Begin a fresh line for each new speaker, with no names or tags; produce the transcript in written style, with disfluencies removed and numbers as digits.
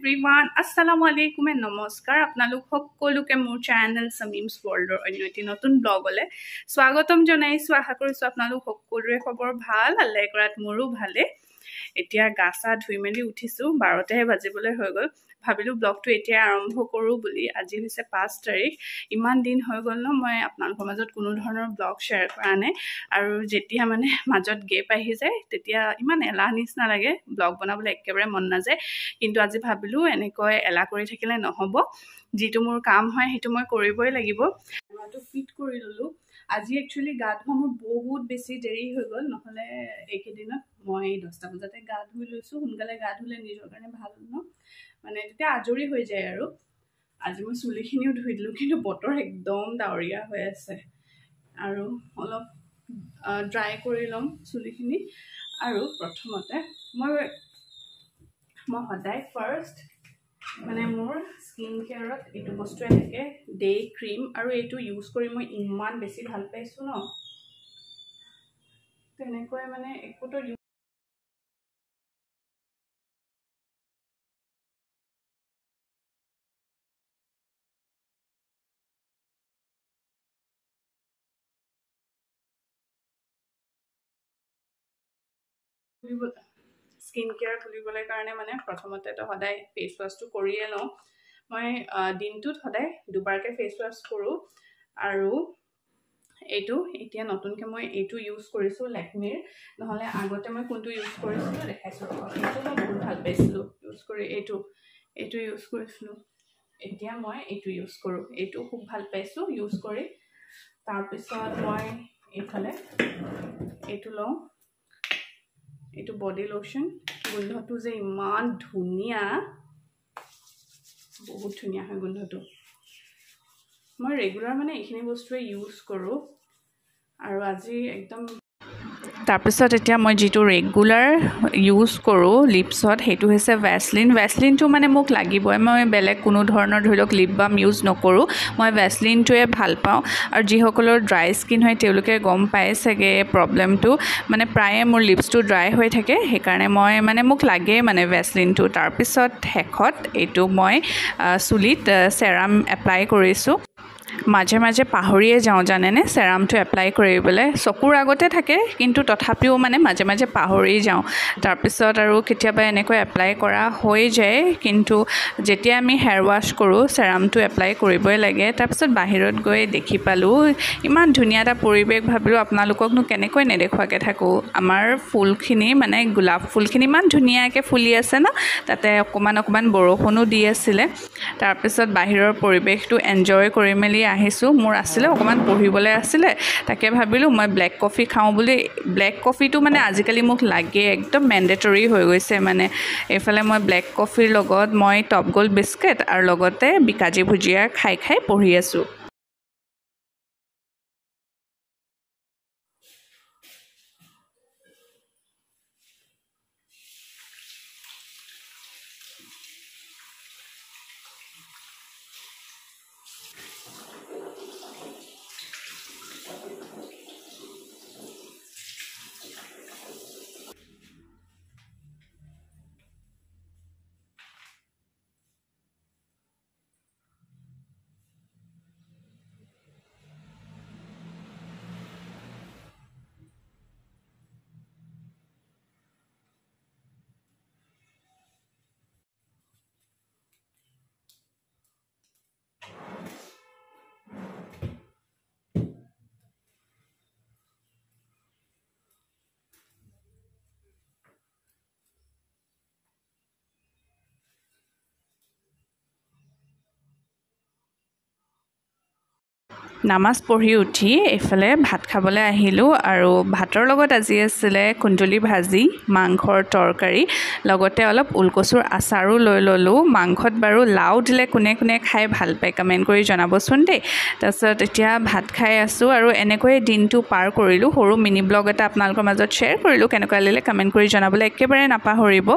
Everyone, আসসালামু আলাইকুম and নমস্কাৰ। আপোনালোক সকলোকে মোৰ চেনেল সমীমছ ৱৰ্ল্ডৰ অন্য এটি নতুন ব্লগলৈ স্বাগতম জনাইছোঁ। আশা কৰিছোঁ আপোনালোক সকলোৰে খবৰ ভাল, আল্লাই কৰাত মোৰো ভালে। এতিয়া গা চা ধুই মেলি উঠিছোঁ, 12টাহে বাজিবলৈ হৈ গ'ল। ভাবিলোঁ ব্লগটো এতিয়া আৰম্ভ কৰোঁ বুলি। আজি হৈছে 5 তাৰিখ। ইমান দিন হৈ গ'ল ন, মই আপোনালোকৰ মাজত কোনো ধৰণৰ ব্লগ শ্বেয়াৰ কৰা নাই। আৰু যেতিয়া মানে মাজত গেপ আহি যায় তেতিয়া ইমান এলাহ নিচিনা লাগে, ব্লগ বনাবলৈ একেবাৰে মন নাযায়। কিন্তু আজি ভাবিলোঁ এনেকৈ এলাহ কৰি থাকিলে নহ'ব, যিটো মোৰ কাম হয় সেইটো মই কৰিবই লাগিব। ফিট কৰি ল'লোঁ। আজি একচুৱেলি গা ধোৱা মোৰ বহুত বেছি দেৰি হৈ গ'ল, নহ'লে এইকেইদিনত মই 10টা বজাতে গা ধুই লৈছোঁ। সোনকালে গা ধুলে নিজৰ কাৰণে ভাল ন, মানে তেতিয়া আজৰি হৈ যায়। আৰু আজি মই চুলিখিনিও ধুই দিলোঁ, কিন্তু বতৰ একদম ডাৱৰীয়া হৈ আছে আৰু অলপ ড্ৰাই কৰি ল'ম চুলিখিনি। আৰু প্ৰথমতে মই সদায় ফাৰ্ষ্ট মানে মোৰ স্কিন কেয়াৰত এইটো বস্তুৱে থাকে, ডে ক্ৰীম। আৰু এইটো ইউজ কৰি মই ইমান বেছি ভাল পাইছোঁ ন, তেনেকৈ মানে একোতো স্কিন কেয়াৰ বুলিবলৈ কাৰণে মানে প্ৰথমতেতো সদায় ফেচ ৱাছটো কৰিয়ে লওঁ। মই দিনটোত সদায় দুবাৰকৈ ফেচ ৱাছ কৰোঁ। আৰু এইটো এতিয়া নতুনকৈ মই এইটো ইউজ কৰিছোঁ লেকমিৰ। নহ'লে আগতে মই কোনটো ইউজ কৰিছিলোঁ দেখাইছোঁ ৰ'ব। এইটো মই বহুত ভাল পাইছিলোঁ ইউজ কৰি, এইটো ইউজ কৰিছিলোঁ। এতিয়া মই এইটো ইউজ কৰোঁ, এইটো খুব ভাল পাইছোঁ ইউজ কৰি। তাৰপিছত মই এইফালে এইটো লওঁ, এইটো বডি লোশ্যন। গোন্ধটো যে ইমান ধুনীয়া, বহুত ধুনীয়া হয় গোন্ধটো। মই ৰেগুলাৰ মানে এইখিনি বস্তুৱে ইউজ কৰোঁ। আৰু আজি একদম তাৰপিছত এতিয়া মই যিটো ৰেগুলাৰ ইউজ কৰোঁ লিপছত সেইটো হৈছে ভেচলিন। ভেচলিনটো মানে মোক লাগিবই, মই বেলেগ কোনো ধৰণৰ ধৰি লওক লিপ বাম ইউজ নকৰোঁ, মই ভেচলিনটোৱে ভাল পাওঁ। আৰু যিসকলৰ ড্ৰাই স্কিন হয় তেওঁলোকে গম পায় চাগে প্ৰব্লেমটো, মানে প্ৰায়ে মোৰ লিপছটো ড্ৰাই হৈ থাকে, সেইকাৰণে মই মানে মোক লাগেই মানে ভেচলিনটো। তাৰপিছত শেষত এইটো মই চুলিত চেৰাম এপ্লাই কৰিছোঁ। মাজে মাজে পাহৰিয়ে যাওঁ জানেনে চেৰামটো এপ্লাই কৰিবলৈ, চকুৰ আগতে থাকে কিন্তু তথাপিও মানে মাজে মাজে পাহৰি যাওঁ। তাৰপিছত আৰু কেতিয়াবা এনেকৈ এপ্লাই কৰা হৈ যায়, কিন্তু যেতিয়া আমি হেয়াৰ ৱাছ কৰোঁ চেৰামটো এপ্লাই কৰিবই লাগে। তাৰপিছত বাহিৰত গৈ দেখি পালোঁ ইমান ধুনীয়া এটা পৰিৱেশ, ভাবিলোঁ আপোনালোককনো কেনেকৈ নেদেখুৱাকৈ থাকোঁ। আমাৰ ফুলখিনি মানে গোলাপ ফুলখিনি ইমান ধুনীয়াকৈ ফুলি আছে ন, তাতে অকণমান অকণমান বৰষুণো দি আছিলে। তাৰপিছত বাহিৰৰ পৰিৱেশটো এনজয় কৰি মেলি আহিছোঁ। মোৰ আছিলে অকণমান পঢ়িবলৈ আছিলে, তাকে ভাবিলোঁ মই ব্লেক কফি খাওঁ বুলি। ব্লেক কফিটো মানে আজিকালি মোক লাগে, একদম মেণ্ডেটৰী হৈ গৈছে মানে। এইফালে মই ব্লেক কফিৰ লগত মই টপ গ'ল্ড বিস্কুট আৰু লগতে বিকাজী ভুজিয়া খাই খাই পঢ়ি আছোঁ। নামাজ পঢ়ি উঠি এইফালে ভাত খাবলৈ আহিলোঁ। আৰু ভাতৰ লগত আজি আছিলে কুন্দুলি ভাজি, মাংসৰ তৰকাৰী, লগতে অলপ ওলকচুৰ আচাৰো লৈ ল'লোঁ। মাংসত বাৰু লাও দিলে কোনে কোনে খাই ভাল পায় কমেণ্ট কৰি জনাবচোন দেই। তাৰপিছত এতিয়া ভাত খাই আছোঁ আৰু এনেকৈয়ে দিনটো পাৰ কৰিলোঁ। সৰু মিনি ব্লগ এটা আপোনালোকৰ মাজত শ্বেয়াৰ কৰিলোঁ, কেনেকুৱা লাগিলে কমেণ্ট কৰি জনাবলৈ একেবাৰে নাপাহৰিব।